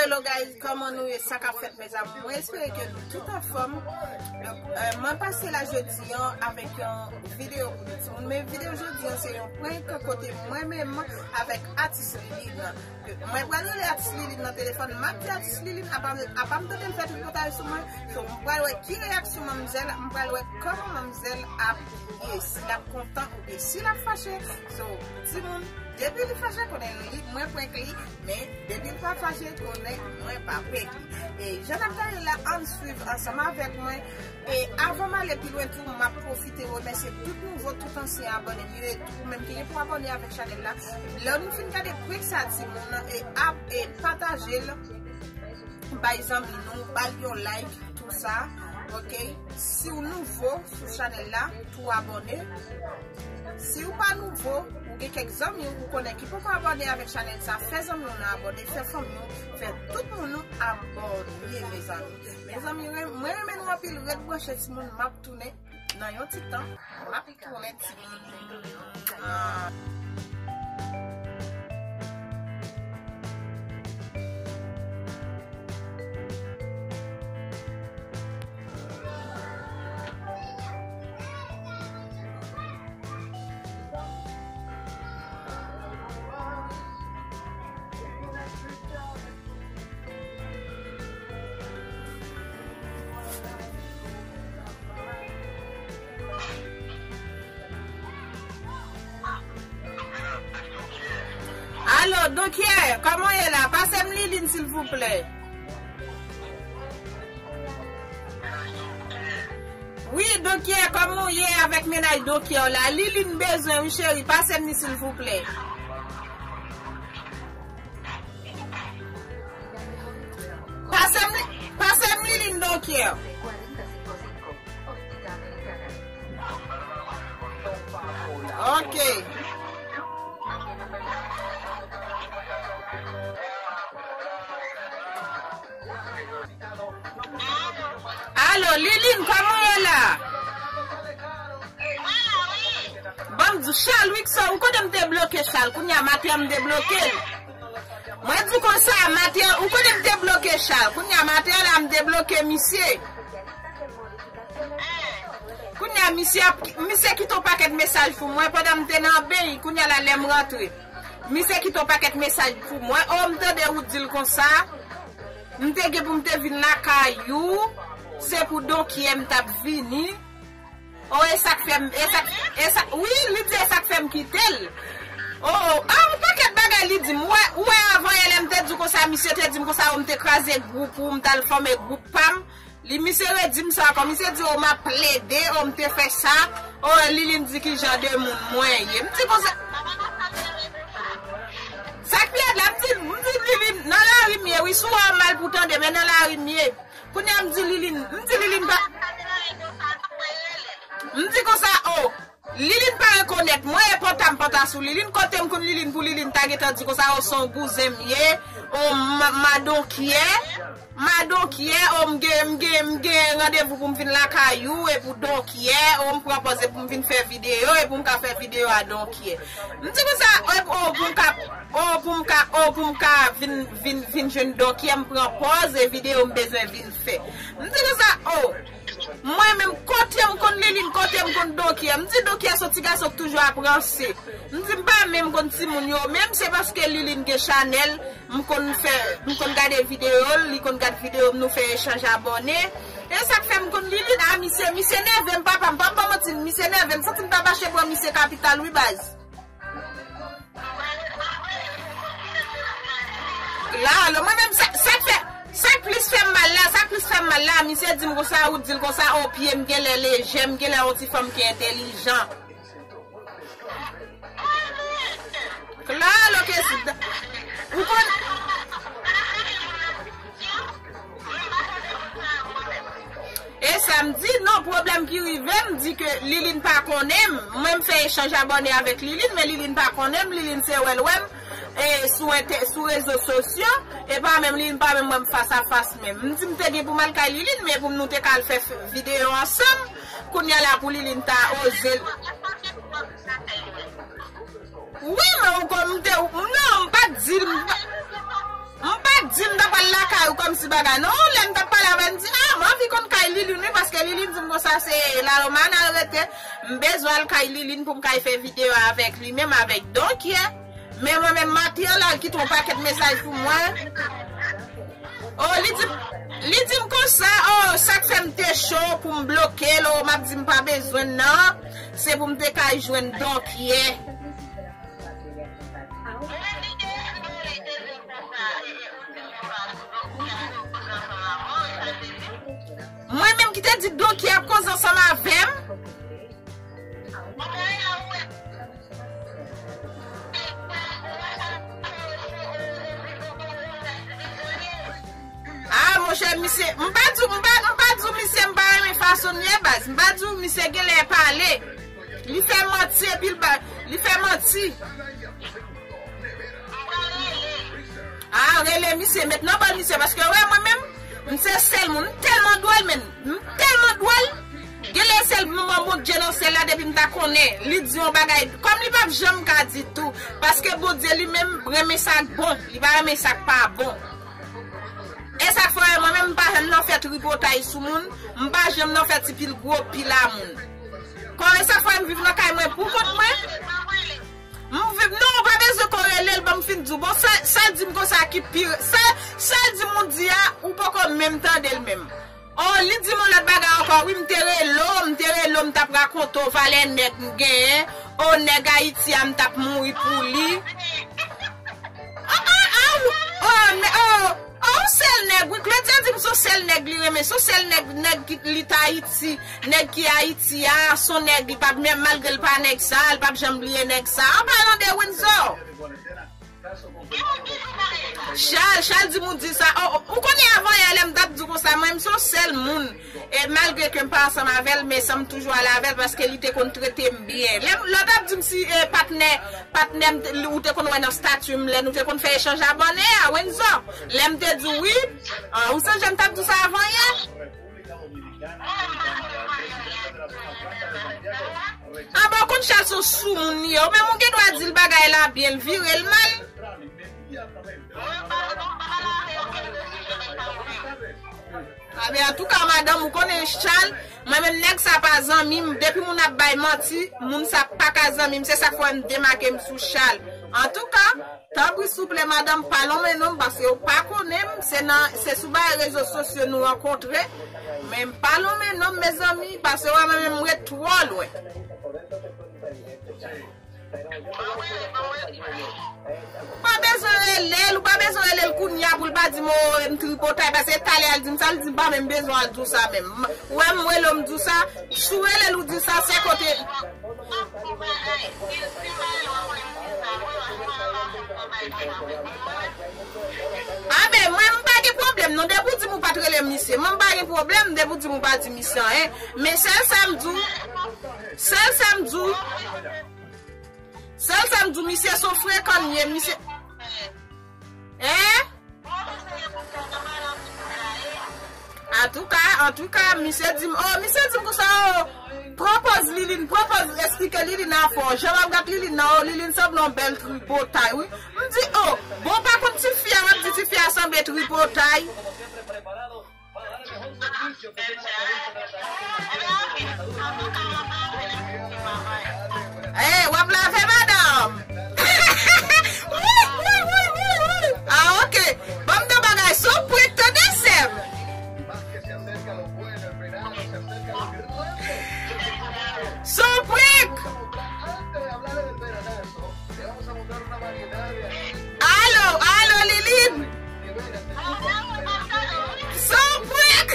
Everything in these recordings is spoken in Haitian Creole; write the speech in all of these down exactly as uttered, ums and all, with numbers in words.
Hello guys, kòman nou ye? Sa k ap fèt, mezanmi? Mwen espere ke nou tout anfòm. Donk, euh, mwen pase la jodi an avèk yon videyo pou nou timoun. Men videyo jodi an se yon prank kote mwen menm avèk atis Liline. Mwen pral rele atis Liline nan telefòn. M ap di atis Liline, apa, apa m tande l fè tripotay sou mwen. So, m pral wè ki reyaksyon manmzèl, m pral wè kòman manmzèl ap ye, si l ap kontan oubyen si l ap fache. So, timoun, depi li fache, konnen li, mwen prank li, men depi l pa fache, konnen mwen pa prank li. E jan n ap gade la, ann swiv ansanm avèk mwen. E avan m ale pi lwen tou, m ap pwofite remèsye tout nouvo, tout ansyen abòne m yo, e tou ou menm ki gen pou abòne avèk chanèl la. Lè nou fin gade prank sa, timoun, e ap, e pataje l, bay zanmi nou, ba l yon like, tou sa, ok? Si w nouvo sou chanèl la, tou abòne. Si w pa nouvo, ou gen kèk zanmi w ou konnen ki poko abòne avèk chanèl sa, fè zanmi w nan abòne, fè fanmi w, fè tout moun nou abòne, mezanmi. Mezanmi, mwen renmen nou anpil, ret branche timoun, m ap tounen nan yon ti tan, m ap tounen timoun. Ah. Alo, Donkyè, kòman w ye la? Pase m Liline, silvouplè. Wi, Donkyè, kòman w ye avèk mennaj Donkyè w la? Liline bezwen wi, cheri, pase m li, silvouplè. Pase m, pase m Liline Donkyè. Ok. Alo, Liline, kòman w ye la? Ban m di w, Charles Wixon, ou konnen m te bloke Charles, kounye a maten an m debloke l. Mwen di w konsa, maten an, ou konnen m te bloke Charles, kounye a maten an la m debloke misye. Kounye a misye ap, misye kite yon pakèt mesaj pou mwen pandan m te nan beny, kounye a la lè m rantre. Misye kite yon pakèt mesaj pou mwen. O, m tande ou di l konsa. M te gen pou m te vin lakay ou. Se pou Donkyè m t ap vini. O, e sa k fè m, e sa k, e sa, wi, li di e sa k fè m kite l. O, o, a, yon pakèt bagay li di m. Ou wè, ou wè avan yè lè m te di w konsa, misye te di m konsa, o, m te kraze gwoup ou, m t al fòme gwoup pa m. Li, misye redi m sa ankò, misye di, o, m ap plede, o, m te fè sa, o, Liline di ki jan de moun mwen ye. M di konsa. Sa k pi rèd la, m di, m di Liline, nan lari m ye, wi, si w wè m mal pou tande, men nan lari m ye. Kounye a m di Liline, m di Liline pa. M di konsa, o, Liline pa rekonèt mwen, e panta m panta sou Liline, kote m konn Liline pou Liline ta gentan di konsa, o, se yon bouzen m ye, o, m, m a Donkyè, m a Donkyè, o, m gen, m gen, m gen randevou pou m vin lakay ou, e pou Donkyè, o, m pran pòz e pou m vin fè videyo, e pou m ka fè videyo a Donkyè. M di konsa, o, o, pou m ka, o, pou m ka, o, pou m ka vin, vin, vin jwenn Donkyè, m pran pòz, e videyo m bezwen vin fè. M di konsa, o, mwen menm, kote m konn Liline, kote m konn Donkyè. M di Donkyè se yon ti gason k toujou ap ranse. M di m pa menm konn timoun yo, menm se paske Liline gen chanèl, m konn fè, m konn gade videyo l, li konn gad videyo m, nou fè echanj abòne. E sa k fè m konn Liline, a, misye, misye nève m, papa m, pa m ba w manti, misye nève m, santi m ta mache pran misye kapital, wi, baz. La, alò, mwen menm, sa, sa k fè, sa k plis fè m mal la, sa k plis fè m mal la, misye di m konsa, ou di l konsa, o, pye m gen lè lejè, m gen lè yon ti fanm ki entèlijan. Klalo ke si, ou konn. E sa m di, non, pwoblèm ki rive, m di ke Liline pa konnen m. Mwen, m fè echanj abòne avèk Liline, men Liline pa konnen m. Liline se wè l wè m, e, sou entè-, sou rezo sosyo, e pa menm Liline pa menm wè m fas a fas menm. M di m te gen pou m al kay Liline, men pou nou te ka al fè f-, videyo ansanm, kounye a la pou Liline ta oze l. Wi, men ou konn, m te, non, m pa t di l, m pa, m pa t Di m ta pral lakay ou kòmsi bagay. Non, lè m t ap pale avè l, m di, ah, m anvi konn kay Liline wi, paske Liline di m konsa se La Romana l rete. M bezwen al kay Liline pou m kay fè videyo avèk li, menm avèk Donkyè. Men mwen menm, maten an la, l kite yon pakèt mesaj pou mwen. Oh, li di, li di m konsa, oh, sa k fè m te cho pou m bloke l, oh, m ap di m pa bezwen l nan, se pou m te kay jwenn Donkyè. Mwen menm ki te di Donkyè ap koze ansanm avè m. Ah, monchè, misye, m pa di, m pa, m pa di misye, m pa renmen fason l ye, baz. M pa di misye genlè pale. Li fè manti, epi l ba, li fè manti. Ah, rele misye, met nan bal misye, paske wè, mwen menm, m se sèl moun, m tèlman dwòl, men, m tèlman dwòl. Genlè sèl manman Bondye nan syèl la, depi m ta konnen, li di yon bagay, kòm li p ap janm ka di tou, paske Bondye li menm renmen sa k bon, li pa renmen sa k pa bon. E sa k fè mwen menm m pa janm nan fè tripotay sou moun, m pa janm nan fè ti pil gwo pil a moun. Kò e sa k fè m viv nan kay mwen pou kont mwen. M viv, non, ou pa bezwen korele l, ban m fin di w. Bon, sa, sa l di m konsa ki pi, sa, sa l di m ou di a, ou poko menm tande l menm. Oh, li di m yon lòt bagay ankò, wi, m te rele w, m te rele w, m t ap rakonte w valè nèg m genyen. Oh, nèg Ayiti a, m t ap mouri pou li. Ah, ah, ah, oh, oh, nè-, oh, oh, yon sèl nèg, wi, Claudia di m se yon sèl nèg li renmen, se yon sèl nèg, nèg ki, li t Ayiti. Nèg ki Ayiti a, se yon nèg, li p ap, men malgre l pa nèg sa, li p ap janm bliye nèg sa. An palan de Windsor. Chal, Chal di m ou di sa. Oh, oh, ou konnen avan yè lè m t ap di w konsa, mwen, m se yon sèl moun. E malgre ke m pa ansanm avè l, men san m toujou ale avè l paske li te konn trete m byen. Lè, lè w t ap di m si, e, patnè, patnè m te, ou te konn wè nan stati m, lè nou te konn fè echanj abòne a, Windsor. Lè m te di w wi, ah, ou sonje m t ap di w sa avan yè? Anben, w konn Chal se yon soumoun li ye. Ou menm ou gen dwa di l bagay la byen, l vire l mal. Anben, antouka, madanm, ou konnen Chal, mwen menm nèg sa pa zanmi m. Depi moun ap bay manti, moun sa pa ka zanmi m. Se sa k fè m demake m sou Chal. Antouka, tanpri, souple, madanm, pa lonmen non m, paske ou pa konnen m, se nan, se sou bay rezo sosyo nou rankontre. Men m pa lonmen non m, mezanmi, paske wè mwen menm m ret twò lwen. Ou pa bezwen rele l, ou pa bezwen rele l kounye a pou l pa di m, o, m tripotay, paske talè a l di m sa, l di m pa menm bezwen al di w sa menm. M, ou wè m rele w, m di w sa, si w rele l, ou di sa, se kote. Anben, mwen, m pa gen pwoblèm, non, depi w di m ou pa t rele misye. Mwen, m pa gen pwoblèm, depi w di m ou pa di misye anyen. Men sèl sa m di w, sèl sa m di w, sèl sa m di w, misye se yon frekan l ye, misye. Hein? Antouka, antouka, misye di m, oh, misye di m konsa, oh, pran pòz Liline, pran pòz, esplike Liline afè w. Jan m ap gad Liline nan, oh, Liline sanble yon bèl tripotay, wi. M di, oh, bon, w pa konn tifi a, w ap di tifi a sanble tripotay. Eh, w ap lave, madanm? Wi, wi, wi, wi, wi. Ah, ok. Ban m nan bagay, se yon prank, tande, sè m. Se yon prank. Alo, alo, Liline. Se yon prank.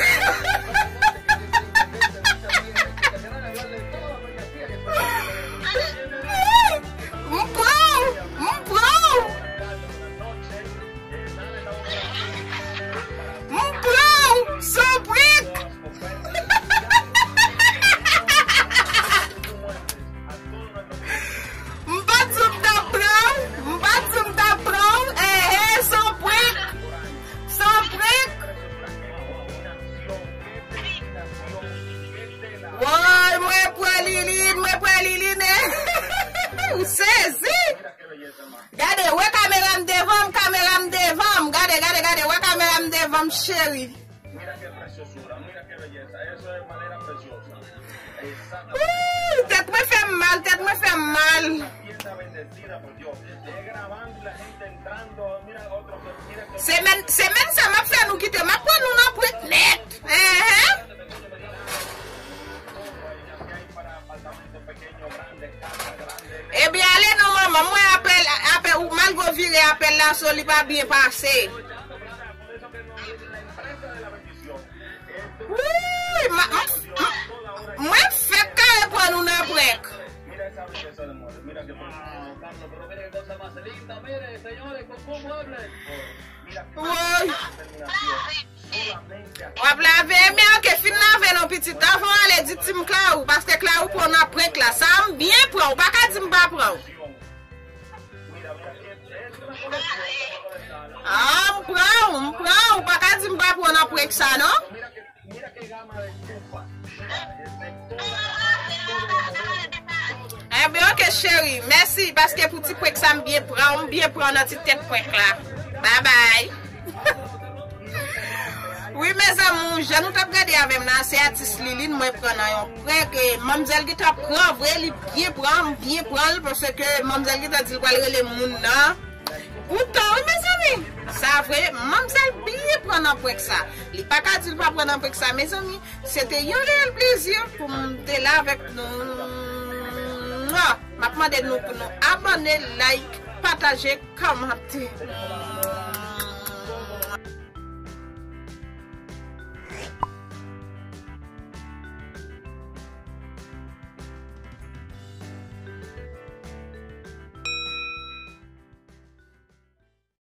M pran w, m pran w. M pran w, se yon prank. M pa t di w m t ap pran w, m pa t di w m t ap pran w, ehe, se yon prank, se yon prank. Woy, mwen pran Liline, mwen pran Liline, ou sezi. Gade, wè kamera m devan m, kamera m devan m. Gade, gade, gade, wè M cheri. Ooh, tèt mwen fè m mal, tèt mwen fè m mal. Semèn, semèn sa m ap fè nou kite, m ap pran nou nan prank nèt. Enhen. Ebyen, ale non, manman. Mwen apèl, apèl, ou malgre w vire apèl la sou li pa byen pase. Wi, ma, m, m, mwen fèk kare pran nou nan prank. Woy. W ap lave men, ok, fin lave non pitit. Avan w ale, di Team Clarou, paske Clarou pran w nan prank la. Sa a m byen pran, ou pa ka di m pa pran w. Ah, m pran w, m pran w, ou pa ka di m pa pran w nan prank sa non. Enben, ok, cheri. Mèsi, paske pou ti prank sa, m byen pran, m byen pran nan ti tèt prank la. Babay. Wi, mezanmi, jan nou t ap gade avè m nan, se atis Liline, mwen pran nan yon prank. E manmzèl gentan pran, vre, li byen pran, m byen pran l, paske manmzèl gentan di l pral rele moun nan. Poutan, wi, mezanmi, sa vre, manmzèl byen pran nan prank sa. Li pa ka di l pa pran nan prank sa, mezanmi. Se te yon reyèl plezi pou m te la avèk nou. M ap mande nou pou nou abòne, like, pataje, kòmante.